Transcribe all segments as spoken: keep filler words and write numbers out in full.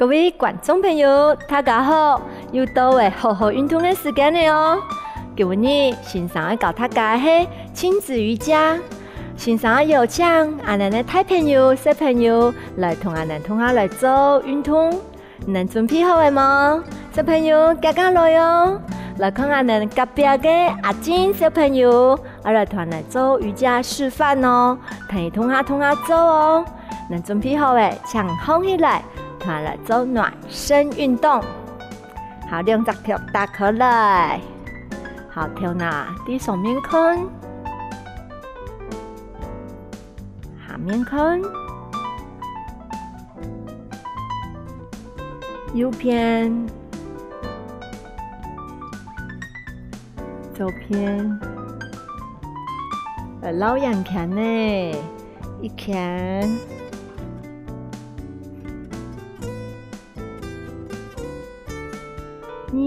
各位觀眾朋友，大家好！又到了好好運動个時間了哦！今日先生愛教大家个係親子瑜伽。先生愛邀請𠊎等个大朋友、小朋友來同𠊎等共下來做運動。你等準備好了無？小朋友，遽遽來哦！來看𠊎等隔壁个阿金小朋友，愛來同𠊎等做瑜伽示範哦，同佢共下共下做哦。你等準備好了，請䟘起來，同𠊎來做暖 身運動。好，兩隻腳打開來。好，頭那在上面看，下面看，右片、左片，呃，繞圓圈呢，一圈。 二，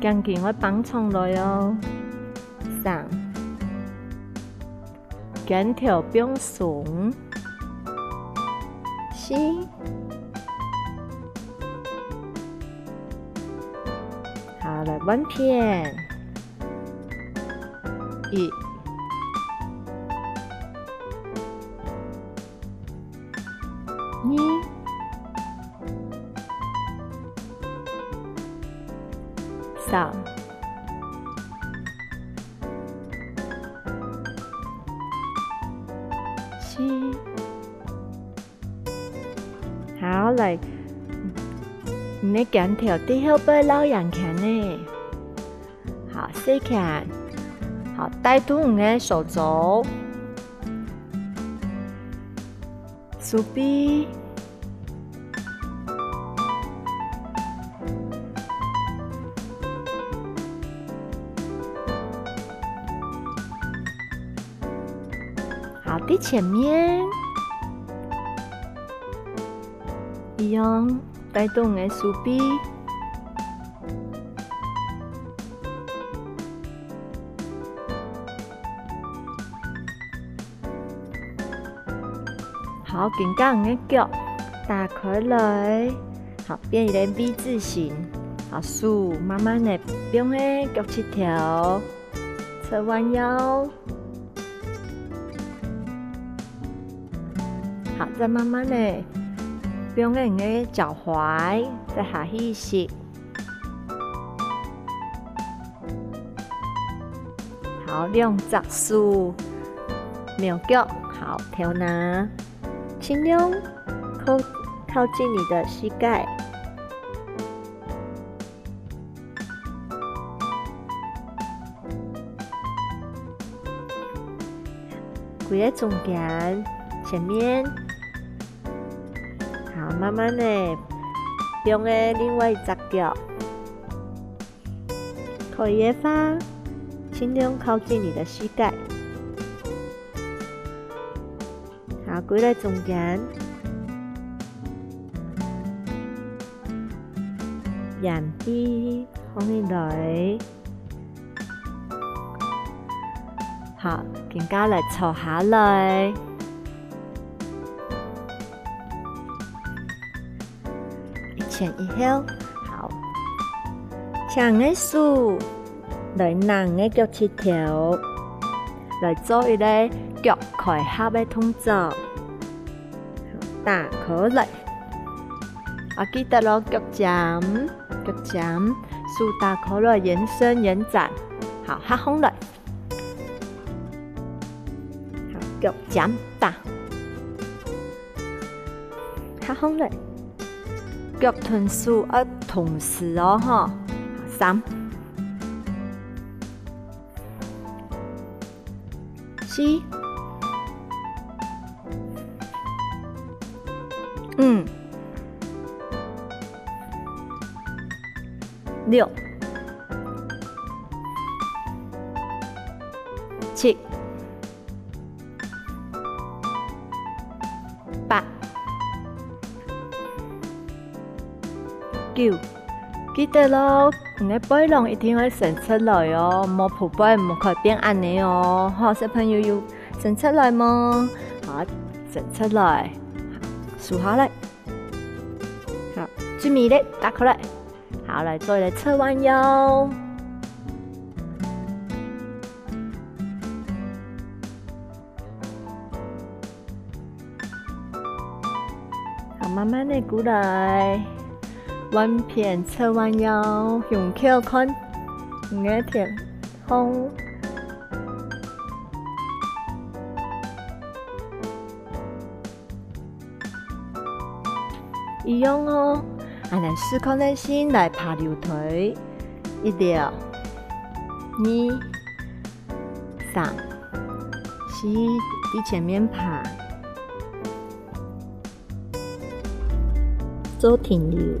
頸根愛繃長來哦。三，肩頭放鬆。四，好，來換片。一， 二、三、四。好，來，你个肩頭在後背繞圓圈呢。好，細圈。好，帶動你个手肘、手臂。 好，在前面，一樣帶動你个手臂。 好，今下你个腳打開來，好，變一個V字形。好，手慢慢个放在腳膝頭，側彎腰。好，再慢慢个放在你个腳踝，再下去一息。 好，兩隻手，貓腳，好，頭那，盡量靠，靠近你的膝蓋。歸个中間，前面。 好，慢慢个放个另外一隻腳。可以个話，盡量靠近你的膝蓋。好，歸來中間。眼皮放起來。 好，今下來坐下來。一前一後，好。請你个手來拿你个腳膝頭，來做一個腳開合个動作。 打開來。啊，記得哦，腳尖，腳尖，手打開來，延伸、延展。好，合䟘來。好，腳尖打。合䟘來。腳同手愛同時哦，吼。三、 四、五、六、七、八、 九。記得哦，你个背囊一定愛伸出來哦，莫匍背，莫改變恁仔哦。吼，小朋友有伸出來無？好，伸出來。收下來。好，最尾咧，打開來。好，來做一個側彎腰。好，慢慢的過來，換片側彎腰，胸口看，你个天空。 一樣哦。恁樣試看个心來爬樓梯，一條、二、三、四，在前面爬，做停留。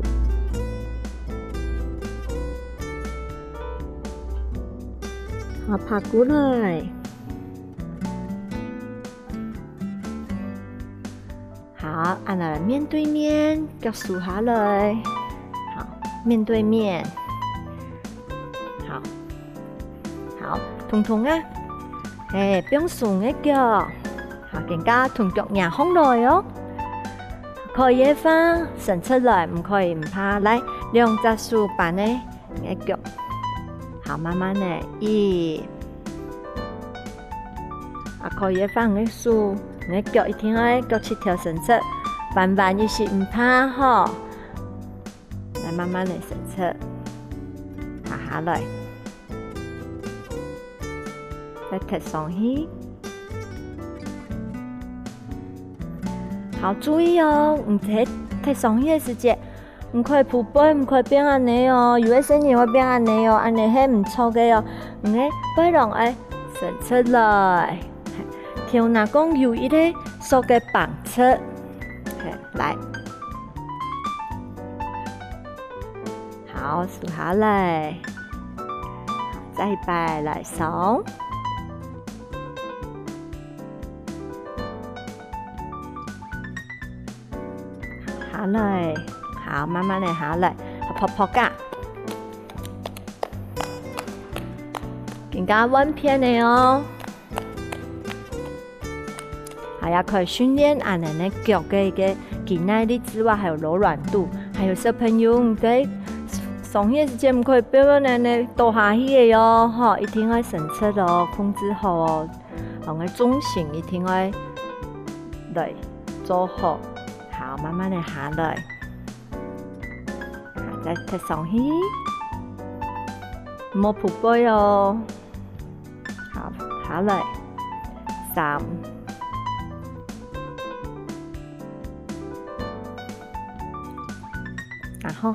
好，爬過來。 好，恁樣面對面，腳收下來。好，面對面。好，好，動動啊。嘿，放鬆个腳。好，更加同腳擎䟘來哦。可以个話，伸直來，毋可以毋怕。來，兩隻手扳个 你个腳。好，慢慢的，一，啊，可以个話，你个手，你个腳一定愛腳膝頭伸直，彎彎一息毋怕吼。來，慢慢的伸直，下下來，再踢上去。好，注意哦，你踢，踢上去个時節， 毋可以匍背，毋可以變恁呢哦，有个細人會變恁呢哦，恁呢係毋著个哦。你个背囊愛伸直來，頭那講有一個索个幫助，嘿，來。好，收下來。好，再一擺來上。 下來，好，慢慢的下來，噗噗啊。今下換片个哦。還要可以訓練恁呢个腳个一個肌耐力之外，還有柔軟度，還有小朋友，你个上去个時節，毋可以變到恁呢倒下去个喲，吼，一定要伸直哦，控制好哦。 哦，𠊎重心一定愛來做好，好，慢慢的下來，好，再踢上去，莫匍背哦。好，下來，三，然後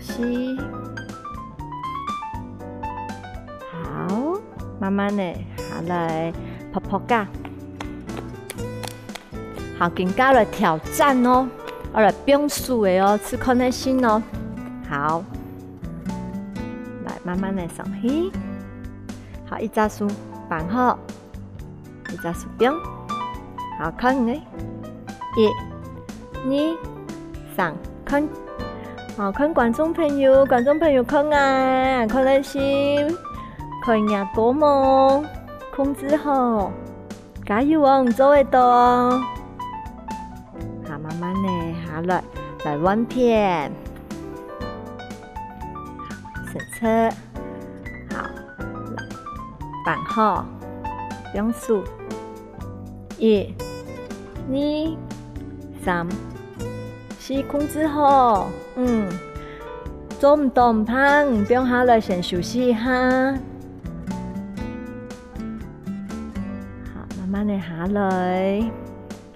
四，好。 慢慢的下來，噗噗啊。好，今下來挑戰哦，愛來放手个哦，試看个心哦。好，來，慢慢的上去。好，一隻手扳好，一隻手放。好，看呢，一、二、三，看。好，看觀眾朋友，觀眾朋友看啊，看个心，可以擎高無？ 控制好，加油哦，你做得到哦！好，慢慢的下來，來換片，伸直，好，扳好，放手，一、二、三，四，控制好，嗯，做毋到毋怕，你放下來先休息一下。 好，慢慢的下來。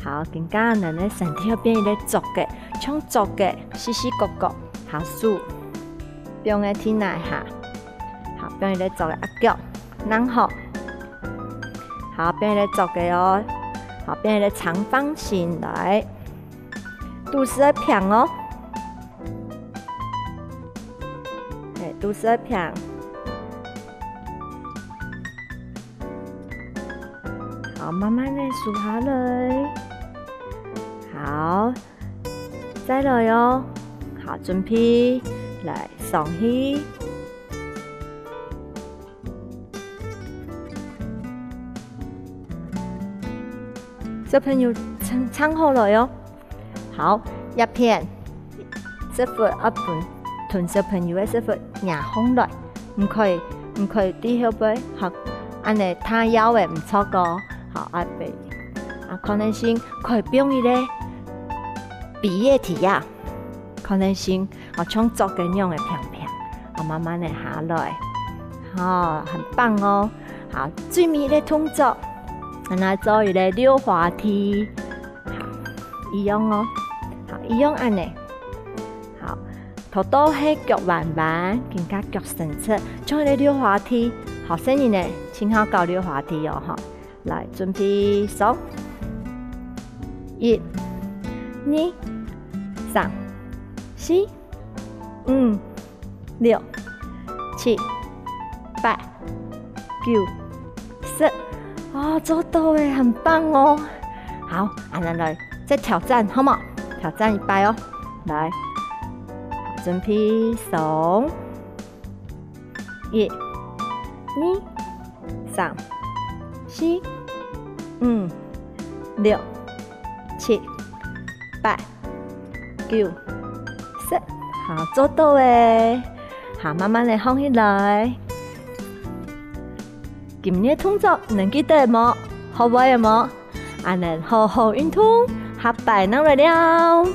好，今下𠊎等个身體會變一個桌个，像桌个，四四角角，好，手放个地泥下。好，變一個桌个，啊，腳，恁好。好，變一個桌个哦。好，變一個長方形來。肚屎愛平哦。嘿，肚屎愛平。 好，慢慢的收下來。好，再來哦。好，準備，來，上去。小朋友，撐，撐好來哦。好，這片屎朏愛分同小朋友个屎朏擎䟘來，毋可以，毋可以在後背，好，恁呢挺腰个毋著个，好，啊，背，啊，可能性可以放一個飛个地啊，可能性，哦，像竹个樣个平平，哦，慢慢个下來，好，很棒哦。好，最尾个動作，咱來做一個溜滑梯。 一樣哦。好，一樣恁呢。好，頭到係腳彎彎，跟加腳伸直，像一個溜滑梯。好，細人仔，盡好搞溜滑梯哦，吼。來，準備，上。一、二、三、四、五、六、七、八、九、十。哦，做到欸，很棒哦。好，恁呢來，再挑戰，好無？挑戰一擺哦。來，準備，上。一、二、三、四、五、六、七、八、九、十。好，做到欸。好，慢慢个䟘起來。今日動作能記得無？學會了無？恁呢好好運動，下擺正來尞。